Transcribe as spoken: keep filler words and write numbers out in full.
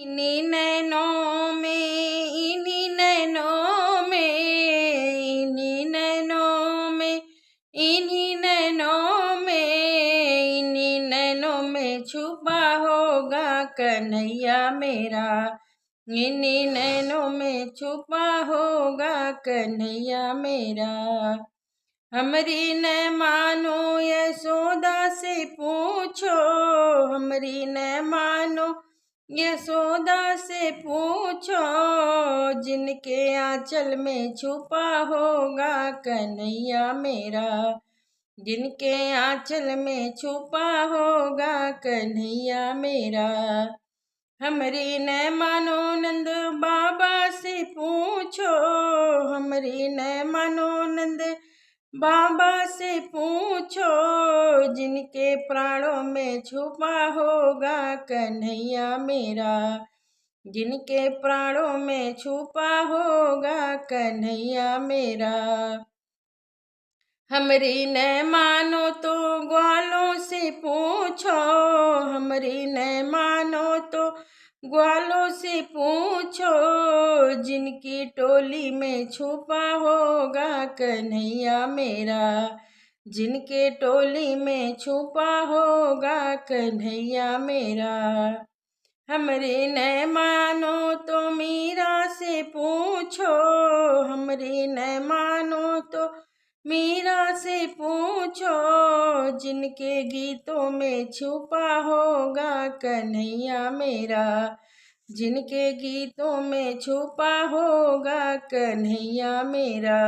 इन्हीं नैनों में, इन्हीं नैनों में, इन्हीं नैनों में, इन्हीं नैनों में, इन्हीं नैनों में छुपा होगा कन्हैया मेरा। इन्हीं नैनों में छुपा होगा कन्हैया मेरा। हमरी न मानो यशोदा से पूछो, हमरी न मानो यशोदा से पूछो, जिनके आंचल में छुपा होगा कन्हैया मेरा, जिनके आंचल में छुपा होगा कन्हैया मेरा। हमरी न मानो नंद बाबा से पूछो, हमरी न मानो नंद बाबा से पूछो, जिनके प्राणों में छुपा होगा कन्हैया मेरा, जिनके प्राणों में छुपा होगा कन्हैया मेरा। हमरी न मानो तो ग्वालों से पूछो, हमरी न मानो तो ग्वालों से पूछो, जिनकी टोली में छुपा होगा कन्हैया मेरा, जिनके टोली में छुपा होगा कन्हैया मेरा। हमरी न मानो तो मीरा से पूछो, हमरी न मानो तो मीरा से पूछो, जिनके गीतों में छुपा होगा कन्हैया मेरा, जिनके गीतों में छुपा होगा कन्हैया मेरा।